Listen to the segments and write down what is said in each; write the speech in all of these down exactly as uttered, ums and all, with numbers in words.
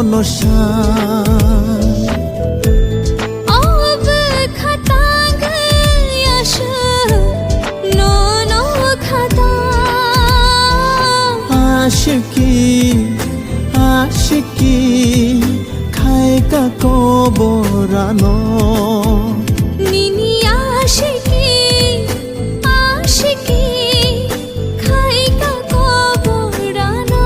Nosa. O bwkha tangwi aswk nono khata. Ashiki, ashiki, khaika koborano. Nini ashiki, ashiki, khaika koborano.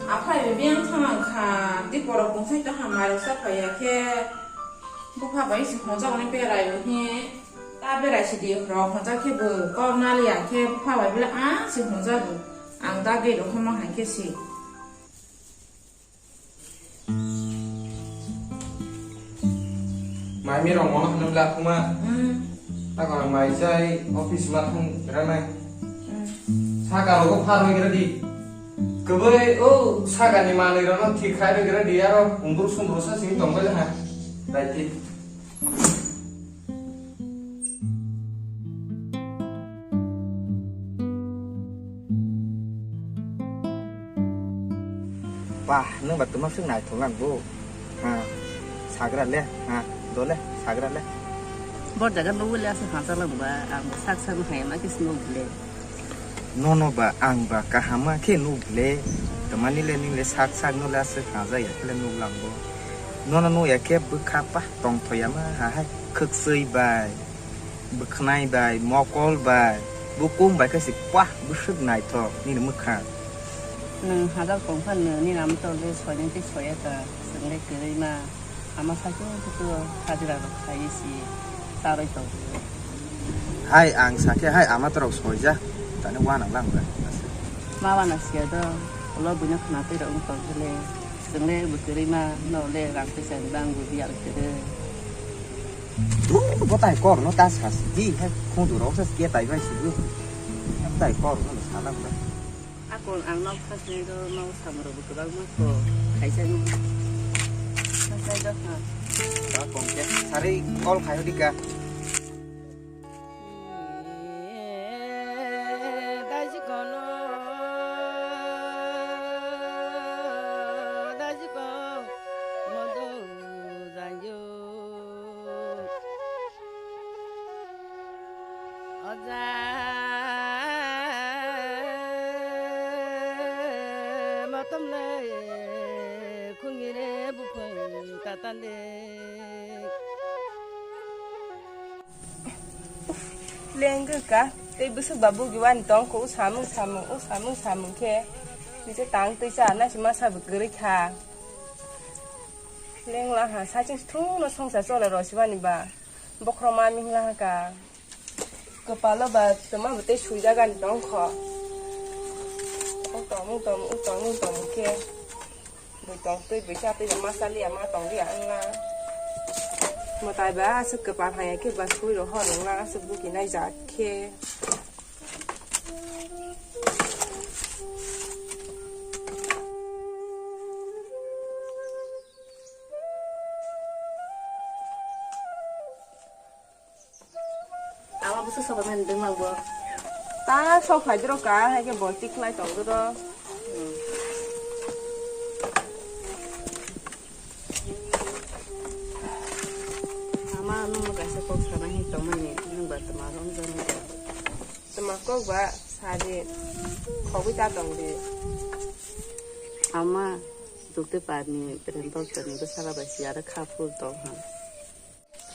Aphai bebeng thangkha, di borok bwsai to hamai rok sa phaiya khe, bupha bai se hwnjak ni berai bo hi. Ta berai sidi rok hwnjak khe bo kok naliya khe bupha bai bile ang se hwnjago. Ang da gate rok hwnma hai khe si. Mai mi rok mono hwnwi la khuma. Hmm. Takon mai chai office ma thang gra nai. Hmm. Saka rogo phar roi gra di. Kwbwi o saka ni manwi rok no thik khai roi gra di aro umbur sumbur sa sing tong bai ha. Dai thik. Bah, nwng ba twma swk naithok lang bo. Ha, sagra le, ha, dole, sagra le. Bor jaga nugwi le aswk hanja lang ba, ang sak sak no hai ma khe swngo bile. Nono ba ang ba kaham ma khe nuk le, tamani le nini le sak sak no le aswk hanja ya khe le nuk lang bo. Nono nuk ya khe bwkha pa tong thoya ma ha hai khwksui bai, bwkhnai bai, mokol bai, bukung bai khe si kwah bwswk naithok nini mwkhang. Nwng hajak tong kha nwng nini amtwrok le soinai tei soya ta, chwng le kwrwi ma. Ama sakhe khe to hajira rok khaiwi si charwi tong. Hai ang sakhe hai ama torok soija tani wana lang ba. Ma wana siya do ulo buino khna twi rok wng tong khe le chwng le bwkrwi ma no le rang twi chani bang bo biyal khe de. Bo tai kor no ta sa si di hai khundu rok sa ke tai bai si bu. Tai kor no sa lang ba. Akon ang nok thasnai do, nok samrok bo kwbangma kho, khaisani. Thasnai do kha. Ba kong khe, sari call khai hodi ka. Dajikono, dajiko, modo janjo. Oja motom le khungire buphang tatande. Lengka tei bwswk ba bugi wani tong kho, o samung samung, o samung samung khe nise tang twi cha nasi masa bo kwrwi kha. Lengla ha saching thung no songsa chola rw sibani ba. Bokhorok ma mihla haka. Kwpalo ba twma bo tei swijagani tongkho. O tong, o tong, o tong, o tong khe. Bui tong twi bui cha twi ma cha liya ma tong liya wngla. Mwtai ba aswk kwpal haya khe ba swi rw hor wngla aswk buki nai jak khe. Ama bwswk sokomani dwngma bo. Ta sok phai doro ka, hai khe bo tikhlai tong doro. Hmm. Ama nwng kaisa kok sana hin tongmani, nwng ba twma romjani. Twma kok ba sadi khogwi ta tong di. Ama dukte parni brem doctorni bwsala bai si aro kha phul tong ha.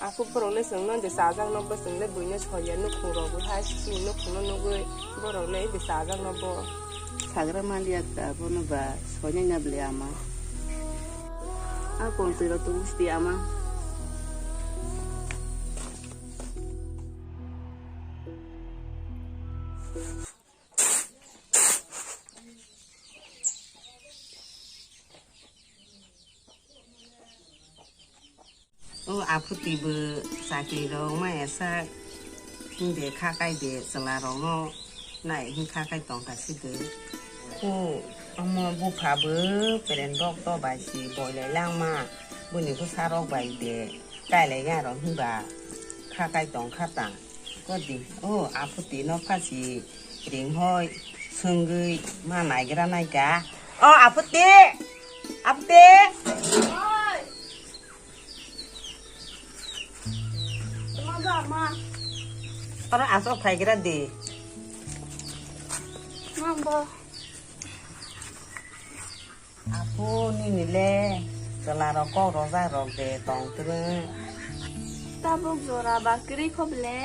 Aku borok le chwng no de chajak no bo, chwng le buino soya nukhung rok bo hai si nukhung no nugwi borok le de chajak no bo. Sagra maliya ka bono ba soinai na bwle ama. A kon twi rok tong si ama. O aphuti bo chakri rok maya sa hinde kha kai de chwla rok no Nai hwnkha khai tongkha sidi. Khu omo bupha bo peren rok to bai si boilai langma. Boni bwsa rok bai de kailai ya rok hinba kha kai tongkha ta. Kodi o aputi no phasi ring hoi swngwi ma naigra naika. O aputi! Aputi! Oi! Ma ba ma. Oro aswk phaigra di. Ma ba. Apo nini le chwla rok kok rojak rok de tong twrwng. Tabuk jora ba kwrwi kho ble.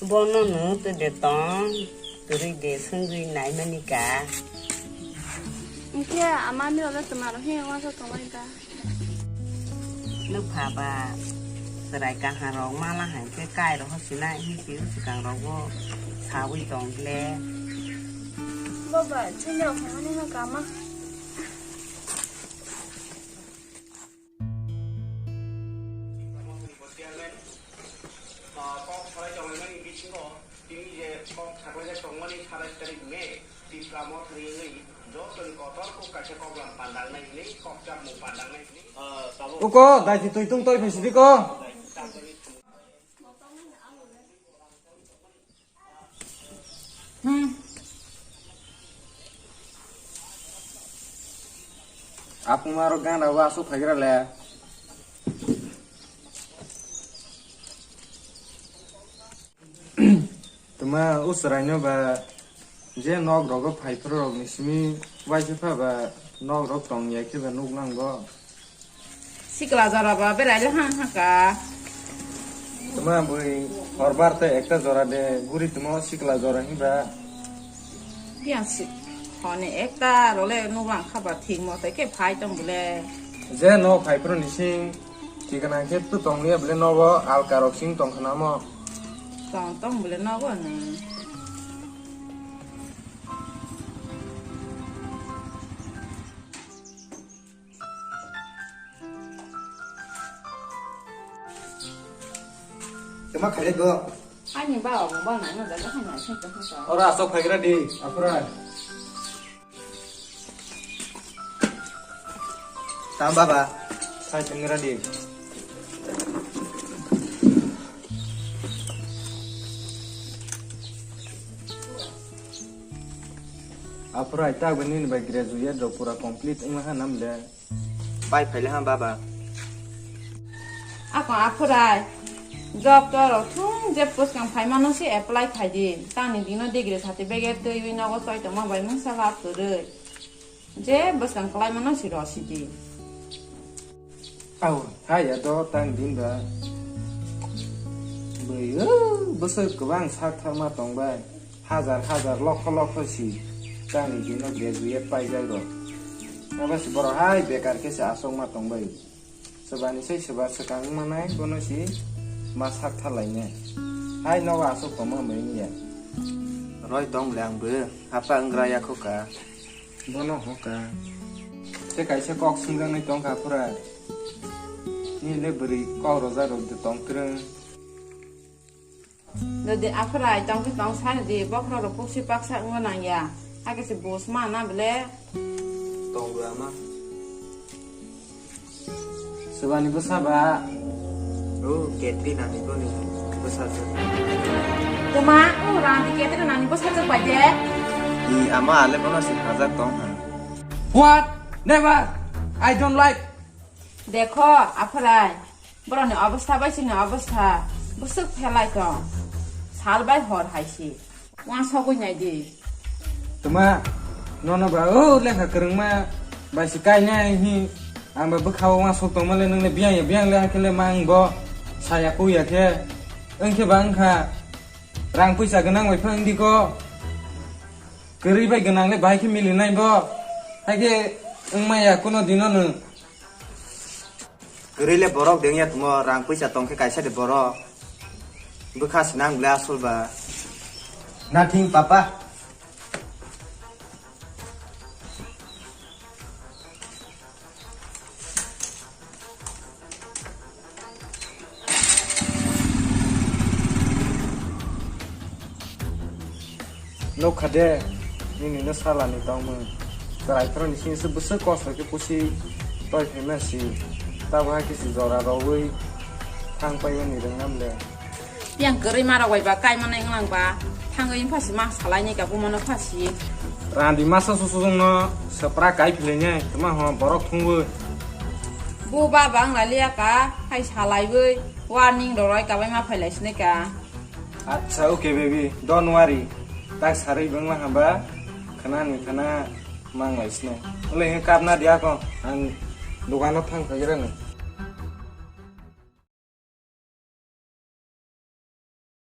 Bono no twi de tong, kwrwi de swngwi naimani ka. Hwnkhe amani rok le twma rok he uansuk tongmani ka. Nwpha ba chwrai kaham rok mala hai khe kai rok sinai hwnwi swkang rok bo sawi tong le. Baba, chini rok hamani no kama. Kok salai tonglaimani bisingo tini je kok saklaijak tongmani satais tarik May, Tipra Mothani wngwi jotoni kotor kok kaisa koklam pandangnai hwnwi kokchapmung pandangnai hwnwi, ah, tabuk. Uko, daiti twi tung toi phaisidi ko. Hmm. Apung aro gana bo aswk phaigra le. Tuma usraino ba je nok rogo phaiphru rok ni simi waisa pha ba nok rok tong ya khe ba nuk nang bo. Sikla jora ba berai le hang haka. Tuma bui horbar te ekta jora de guri tumo sikla jora hinba. Yang si hone ekta role nubang khaba thik mo te ke phai tong bole. Je no phai pro ni sing thik na ke tu tong liya bole no bo alka rok sing tong khna mo. Tong tong bole no bo ni. Tuma khailai go. Ani ba obo ba nang no jaga hai nai sing tong tong. Ora asok phaigra di, apura. Tam baba. Sai tenggra di. Apura ita bini bai graduate do pura complete wngma ha nam le. Pai phaile ha baba. Ako aphurai job to rok thung je bwskang phaimano se apply khaidi. Tangni dino degree certificate twiwi nogo choi tongma bai mungsa lab kwrwi. Je bwskang kwlaimano se rw sidi. Au, ha ya do tang din ba. Bwswk kwbang sak thangma tongbai. Hajar hajar lokho lokho si tangni dino graduate paijak rok. Abo si borok hai bekar khe se asokma tongbai. Swbani sai swba swkang manai bono si ma sak thalainai. Hai nogo asok tongma hambai wngya. Roi tong le ang bo hapa wnggra yakho ka. Bono hoka. Tei kaisa kok swngjaknai tongkha pura. Nini le bwrwi kok rwjak rok de tong kwrwng. Jodi aphurai tongkhe tong sani di, bokhorok rok puksi paksa wngna nangya. Hakhe se bus mana bele. Tongo ama. Swbani bwsa ba? O, Katrina ni boni bwsa se. Tuma, o randi Katrina ni bwsa se bai de. Ni ama ale bono se hajak tong ha. What? Never! I don't like. Dekho, aphurai. Borokni obostha bai chini obostha bwswk phelai tong. Sal bai hor hai se. Uansugwi nai di. Tuma, nono ba o lekha kwrwngma bai se kainai hi. Ang ba bwkha o uansuk tongma le nwngle biyang ya biyang le hakhe le ma ang bo saya kuya khe. Wng khe ba wng kha. Rang puisa gwnang bai phano wng di ko. Kwrwi bai gwnang le bahai khe milinai bo. Hai khe wng maya kuno dino nwng. Kwrwi le borok dengya tumo, rang puisa tongkhe kaisa de borok. Bwkha se nang le asol ba. Nothing, papa. Tokha de, nini no sala ni tongmung. Chwrai phoro ni sini se bwswk kosto khe pusi toi phaima si. Tabo hai khe si jora rogwi thang pai mani rwngnam le. Yang kwrwi ma rok bai ba kai manai wnglang ba. Thangwi wng phasi ma salai ni ka buma no phasi. Randi masa susung no sepra kai philai nai, tuma ho borok thungwi. Bu ba bang lai liya ka, hai salai wi. Warning roroi ka bai ma phai lai sinai ka. Acha, okay, baby, don't worry. Tak sarwi bangla hamba, khana ni khana mang lai sne. Ole he kap na dia ko, ang dogano thang khagira ni.